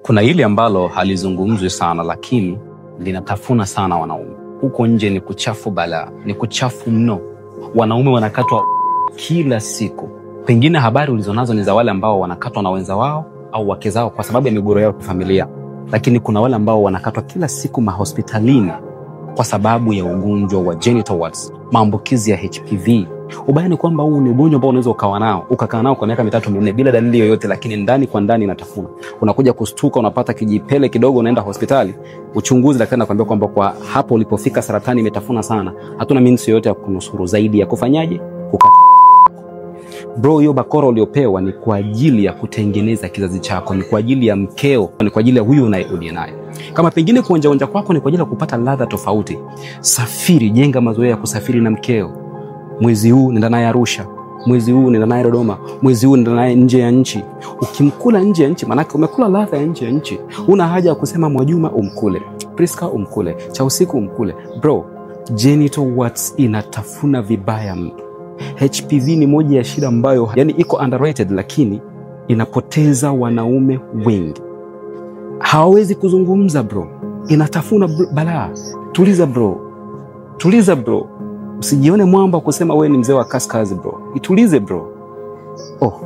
Kuna hili ambalo halizungumzwi sana, lakini linatafuna sana wanaume. Huko nje ni kuchafu balaa, ni kuchafu mno. Wanaume wanakatwa kila siku. Pengine habari ulizonazo ni za wale ambao wanakatwa na wenza wao au wake zao kwa sababu ya migogoro yao kifamilia, lakini kuna wale ambao wanakatwa kila siku mahospitalini kwa sababu ya ugonjwa wa genital warts, maambukizi ya HPV. Ubaya ni kwamba huu ni ugonjwa ambao unaweza ukawa nao ukakaa nao kwa miaka mitatu minne bila dalili yoyote, lakini ndani kwa ndani inatafuna. Unakuja kustuka, unapata kijipele kidogo, unaenda hospitali uchunguzi, daktari anakuambia kwamba kwa hapo ulipofika saratani imetafuna sana, hatuna means yoyote ya kunusuru zaidi ya kufanyaje, kukata. Bro, hiyo bakora uliopewa ni kwa ajili ya kutengeneza kizazi chako, ni kwa ajili ya mkeo, ni kwa ajili ya huyu uliye naye. Kama pengine kuonjaonja kwako ni kwa ajili ya kupata ladha tofauti, safiri, jenga mazoea ya kusafiri na mkeo. Mwezi huu nenda naye Arusha, mwezi huu nenda naye Dodoma, mwezi huu nenda naye nje ya nchi. Ukimkula nje ya nchi, maanake umekula ladha ya nje ya nchi. Una haja ya kusema Mwajuma umkule, Priska umkule, Chausiku umkule. Bro, genital warts inatafuna vibaya mno. HPV ni moja ya shida ambayo yani iko underrated, lakini inapoteza wanaume wengi. Hawawezi kuzungumza bro, inatafuna balaa. Tuliza bro, tuliza bro, usijione mwamba kusema wewe ni mzee wa kaskazi bro, itulize bro. Oh.